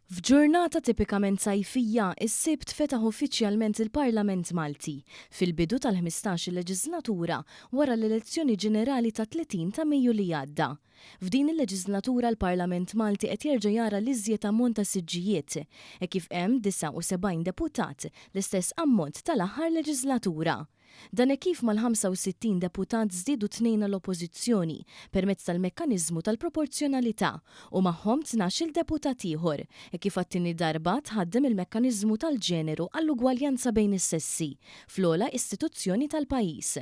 F'ġurnata tipikament sajfija, is-Sibt fetaħ uffiċjalment il-Parlament Malti, fil-bidu tal-ħmistax-il leġiżlatura wara l-elezzjoni ġenerali tat-30 ta' Mejju li għadda. F'din il-leġiżlatura l-Parlament Malti qed jerġa' jara l-iżjed ammont ta' siġġijiet, hekk kif hemm 79 deputat, l-istess ammont tal-aħħar leġiżlatura. Dan hekk kif mal-65 deputat żdiedu tnejn għall-Oppożizzjoni permezz tal-mekkaniżmu tal-proporzjonalità u magħhom tnax-il deputat ieħor, hekk kif għat-tieni darba tħaddem il-mekkaniżmu tal-ġeneru għall-ugwaljanza bejn is-sessi fl-ogħla istituzzjoni tal-pajjiż.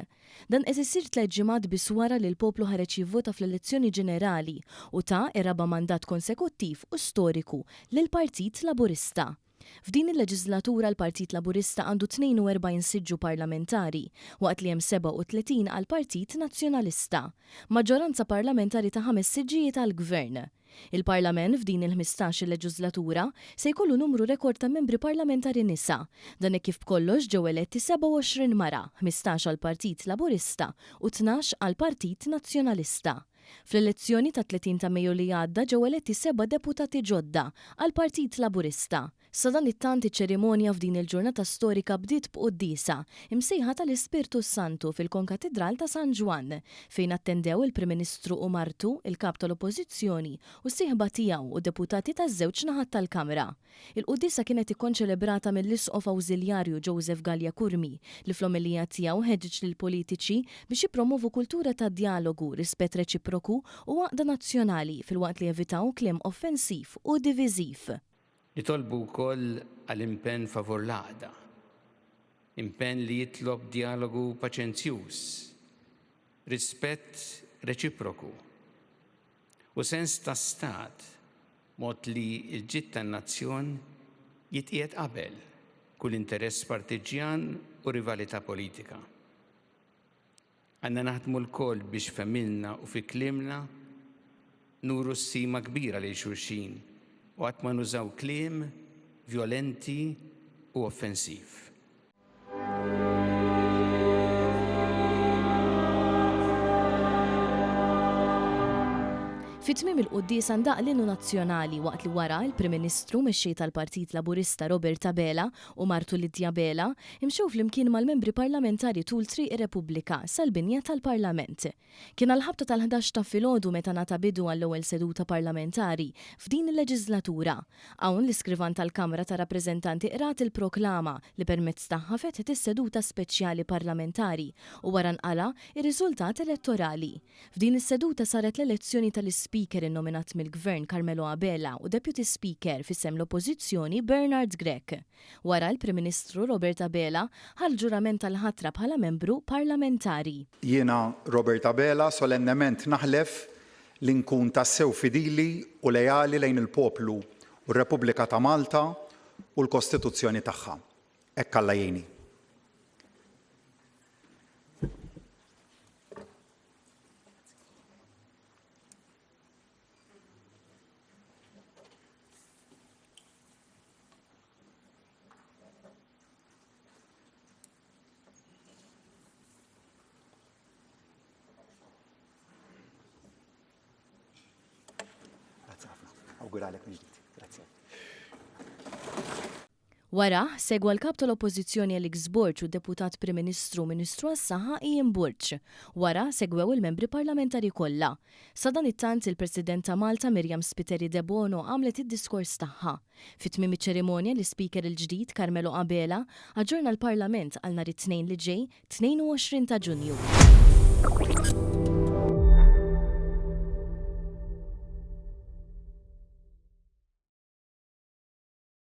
Dan qed isir tlett ġimgħat biss wara li l-poplu ħareġ jivvota fl-elezzjoni ġenerali u ta r-raba' mandat konsekuttiv u storiku lill-Partit Laburista. F'din il-leġiżlatura l-Partit Laburista għandu 42 siġġu parlamentari, waqt li hemm 37 għall-Partit Nazzjonalista. Maġġoranza parlamentari ta' ħames siġġijiet għall-Gvern. Il-Parlament f'din il-ħmistax-il leġużlatura se jkollu numru rekord ta' membri parlamentari nisa. Dan hekk kif b'kollox ġew eletti 27 mara, 15 għall-Partit Laburista u 12 għall-Partit Nazzjonalista. Fl-elezzjoni tat-30 ta' Mejju li għadda ġew eletti seba' deputati ġodda għall-Partit Laburista. Sadanittant iċ-ċerimonja f'din il-ġurnata storika bdiet b'quddiesa imsejħa tal-Ispirtu s-Santu fil-Konkatidral ta' San Ġwann, fejn attendew il-Prim Ministru u martu, il-Kap tal-Oppożizzjoni u s-sieħba tiegħu u deputati taż-żewġ naħat tal-Kamra. Il-quddiesa kienet ikkonċelebrata mill-Isqof Awżiljarju Joseph Galea Curmi, li fl-omelija tiegħu ħeġġeġ lill-politiċi biex jippromovu kultura ta' djalogu, rispett reċiproku u għaqda nazzjonali filwaqt li jevitaw kliem offensiv u diviżiv. Nitolbu wkoll għal impenn favur l-għaqda, impenn li jitlob djalogu paċenzjuż, rispett reċiproku u sens ta' stat b'mod li l-ġid tan-nazzjon jitqiegħed qabel kull interess partiġġjan u rivalità politika. Għandna naħdmu lkoll biex f'għemilna u fi kliemna nuru stima kbira lil xulxin u qatt ma nużaw kliem vjolenti u offensiv. Fi tmiem il-quddiesa ndaqq l-Innu Nazzjonali waqt li wara l-Prim Ministru Mexxej tal-Partit Laburista Robert Abela u martu Lydia Abela imxew flimkien mal-membri parlamentari tul Triq ir-Repubblika sal-binja tal-Parlament. Kien għall-ħabta tal-ħdax ta' filgħodu meta ngħata bidu għall-ewwel seduta parlamentari f'din il-leġiżlatura. Hawn l-Iskrivan tal-Kamra tar-Rappreżentanti qrat il-proklama li permezz tagħha fetħet is-seduta speċjali parlamentari u wara nqala r-riżultat elettorali. F'din is-seduta saret l-elezzjoni tal-Ispeaker innominat mill-Gvern Carmelo Abela u Deputy Speaker f'isem l-Oppożizzjoni Bernard Grech. Wara l-Prim Ministru Robert Abela ħa l-ġurament tal-ħatra bħala membru parlamentari. Jiena Robert Abela solennement naħlef li nkun tassew fidili u leali lejn il-poplu u r-Repubblika ta' Malta u l-Kostituzzjoni tagħha. Hekk Alla jgħinni. Grazzi ħafna. Awguralek mill-ġdid. Grazzi. Wara, segwa l-Kap tal-Oppożizzjoni Alex Borg u d-Deputat Prim Ministru u Ministru għas-Saħħa Ian Borg. Wara, segwew il-membri parlamentari kollha. Sadanittant, il-President ta' Malta Myriam Spiteri Debono għamlet id-diskors tagħha. Fi tmiem iċ-ċerimonja, l-Ispeaker il-ġdid Carmelo Abela aġġorna l-Parlament għal nhar it-Tnejn li ġej, 22 ta' Ġunju.